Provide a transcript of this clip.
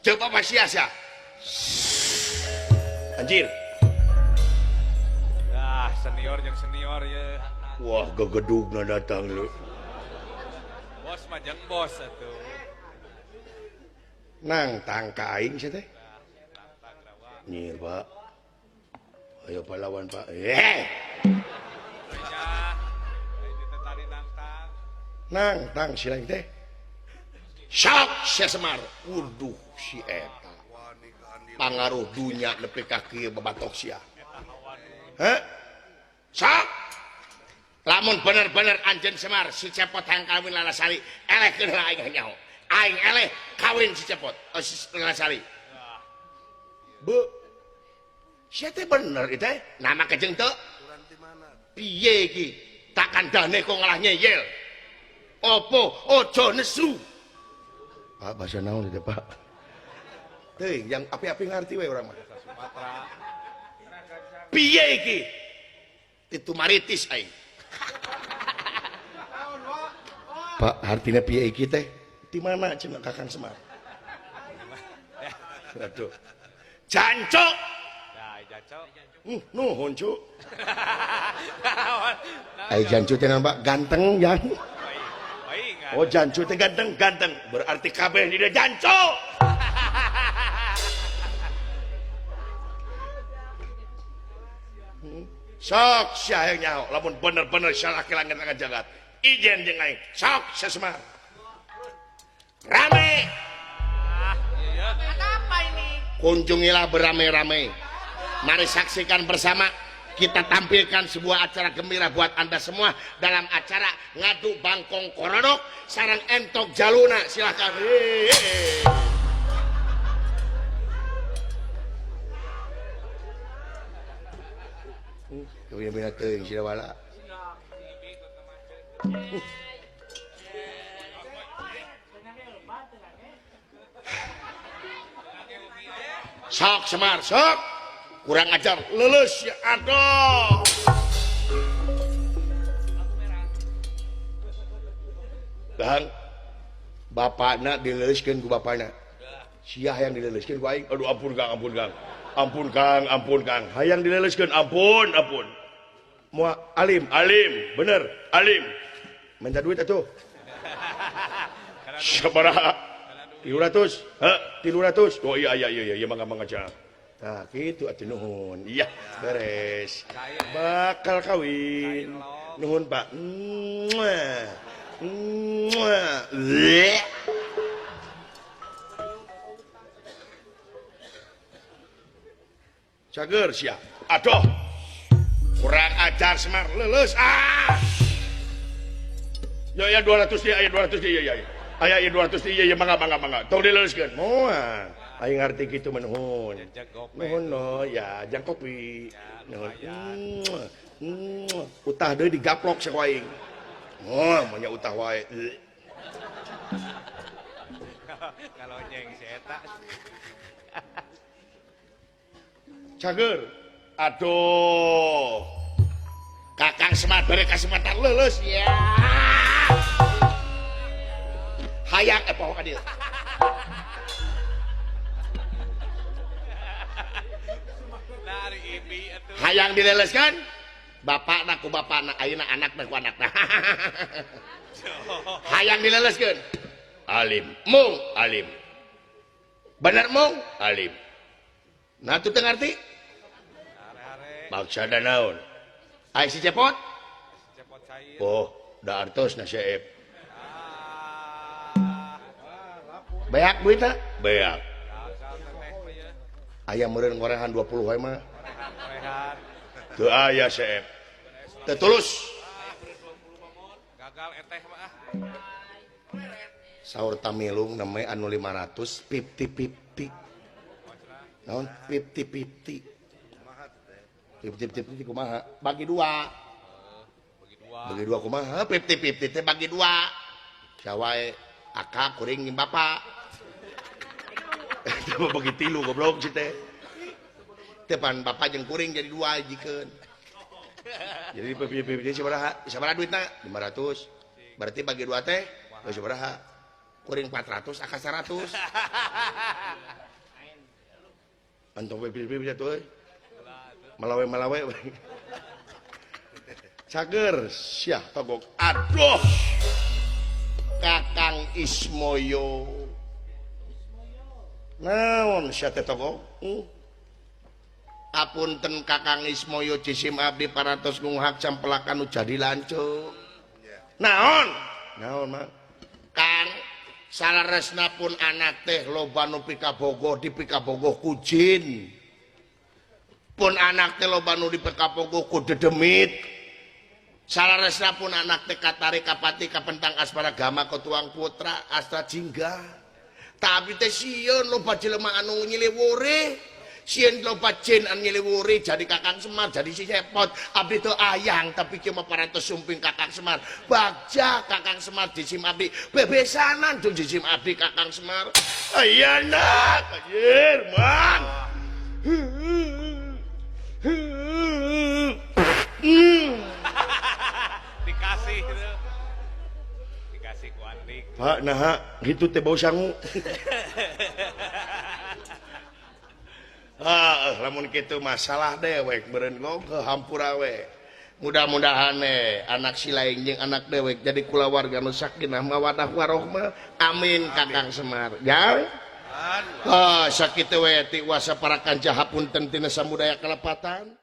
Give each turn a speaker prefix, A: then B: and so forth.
A: Coba apa sia-sia. Anjir.
B: Ah, senior jeung senior ya.
A: Wah, gegedugna datang lu.
B: Bos mah jeung bos atuh.
A: Nang tangka aing sia teh. Nyir, Pak. Ayo pahlawan, Pak. Eh. Nang tang si lain teh. Sok sia Semar. Waduh si eta. Pangaruh dunya nepi ka kieu babatok sia. Heh? Sok. Lamun bener-bener anjeun Semar si Cepot hayang kawin Larasari, elehkeun heula aing nyaho. Aing eleh kawin si Cepot, si Larasari. Bu. Sia teh bener ieu teh, nama kejeng teu. Piye iki? Tak kandhane kok ngalah nyeyel. Apa aja nesu? Pak bahasa naon ieu teh, Pak? Teuing yang api-api ngarti we urang mah. Piye iki? Itu maritis aing. Pak, artinya piye iki teh? Di mana cenah Kakang Semar? Aduh. Jancuk. Nuhun, Cuk. Ai jancuk teh nampak ganteng yang. Oh, jancuk teh ganteng-ganteng. Berarti kabeh di dieu jancuk. Sok sia hayang nyaho lamun bener-bener salaki langit akan jagat. Ijen jeung aing. Sok sia Semar. Rame.
C: Kenapa ini?
A: Kunjungilah beramai-ramai. Mari saksikan bersama kita tampilkan sebuah acara gembira buat Anda semua dalam acara ngadu bangkong korodok sarang entok jaluna. Silakan. Bina teuing sia wala. Sok Semar, sok. Kurang ajar, lulus ya aduh. Bang, bapakna dileuleuskeun ku bapakna. Sia hayang dileuleuskeun ku aing. Aduh ampun Kang, ampun Kang. Ampun Kang, ampun Kang. Hayang dileuleuskeun, ampun, ampun. Moal alim, alim, bener, alim. Minta duit atuh. Sabaraha? 300. Heh, 300. Oh iya iya iya iya mangga mangga cah. Nah, gitu atuh nuhun. Iya, beres. Bakal kawin. Nuhun, Pak. Muah. Muah. Cager sia. Aduh. Kurang ajar Semar, leuleus. Ah. Ya ya 200 dia, aya 200 dia, ya ya. Aya 200 dia, ya mangga mangga mangga. Tong dileuleuskeun. Moal. Aing ngarti kitu mah nuhun. Nuhun no, ya jang kopi. Nuhun. Utah deui digaplok saku aing. Moal mah nya utah wae.
B: Kalonyeng si eta.
A: Cager. Aduh. Kakang Semar bere kasempatan leuleus ya. Hayang poho ka dieu. Hayang dileleskan bapakna ku bapakna ayeuna anakna ku anakna. Hayang dileleskeun alim mung alim bener mung alim. Nah tuh teu ngarti maksudna naon ai si Cepot. Oh da artos na seep beak duitna beak aya meureun ngorehan 20 wae mah. Teu aya seep. Teu tulus.
B: Gagal eteh mah ah.
A: Saur tamilung namanya anu 500 50-50. Naon 50-50. 50-50 kumaha? Bagi dua. Bagi dua kumaha? 50-50 teh bagi dua. Sawae akak kuring jeung bapak. Teh bagi tilu goblok si teh. Depan bapak jeung kuring jadi dua jikeun. Jadi 50-50 sabaraha? Sabaraha duitna? 500. Berarti bagi dua teh geus sabaraha? Kuring 400 akak 100. Antong we bisa tuh euy. Malawe-malawe we. Cager sia togok. Aduh. Kakang Ismoyo. Naon sia teh togok? Apunten Kakang Ismoyo jisim abdi parantos ngunghak campelakan nu jadi lanceuk. Naon? Naon mah? Kang saleresna pun anak teh loba nu pikabogoh dipikabogoh ku jin. Pun anak teh loba nu dipikabogoh ku dedemit. Saleresna pun anak teh katarik kapati kapentang asmara gama ketuang putra astra jingga. Tapi teh sieun loba jelema anu nyiliwuri. Sieun loba jin anu nyiliwuri jadi Kakang Semar jadi si Cepot. Abdi teu ayang tapi kieu mah parantos sumping Kakang Semar. Bagja Kakang Semar jisim abdi bebesanan jeung jisim abdi Kakang Semar. Aya nak anjir man.
B: Dikasih gitu. Dikasih ku Andik.
A: Pak nah gitu teh bau sangu. Ah, lamun kitu masalah dewek meureun ke hampura we. Mudah-mudahan anak si lain jeung anak dewek jadi kulawarga nu sakinah mawadah warohmah. Amin Kakang Semar. Ya. Ah, sakitu we ti wasa para kanca hapunten tina samudaya kalepatan.